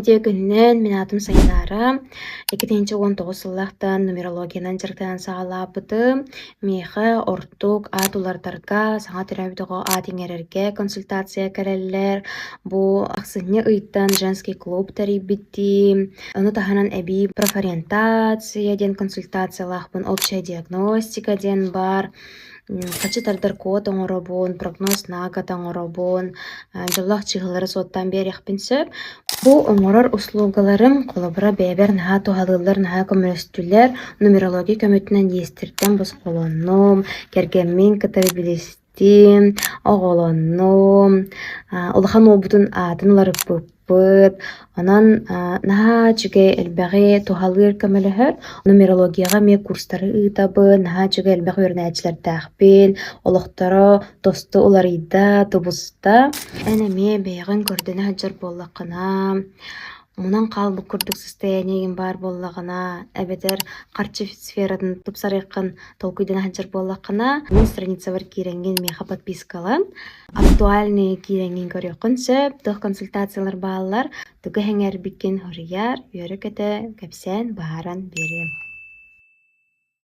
Үтүө күнүнэн, мин аатым Сайдаара. 2019 сыллаахтан нумерологиянан дьарыктанан саҕалаабытым. Миэхэ ордук аат уларытарга, саҥа төрөөбүт оҕо аат иҥэрэргэ консультация кэлэллэр. Бу ахсынньы ыйтан женский клуб тэрийбитим. Ону таһынан эбии профориентация диэн консультациялаахпын, общая диагностика диэн баар. Хачы тардар код оҥоробун, прогноз на год оҥоробун, дьоллоох чыыһылары суоттаан биэриэхпин сөп. Бу оҥорор услугаларым холобура бэйэбэр наһаа туһалыыллар, наһаа көмөлөстүлэр. Нумерология көмөтүнэн иэстэртэн босхолоннум, кэргэммин кытары билистим, оҕолоннум, улахан уолбутун аатын уларыппыппыт. Онон наһаа үчүгэй элбэҕи туһалыыр көмөлөһөр. Нумерологияҕа эмиэ курстары ыытабын, наһаа үчүгэй элбэх үөрэнээччилэрдээхпин, олохторо тосту уларыйда, тубуста. Эн эмиэ бэйэҕин көрдөнө сылдьар буоллаххына, мунан хаалбыт курдук состояниеҥ баар буоллаҕына, эбэтэр харчы сфератын тупсарыаххын толкуйдана сылдьар буоллаххына, мин страницабар киирэҥҥин миэхэ подпискалан, Актуальные киирэҥҥин көрүөххүн сөп, туох консультациялар бааллар, тугу сэҥээрбиккин хоруйар, үөрэ-көтө кэпсээн, быһааран биэриэм.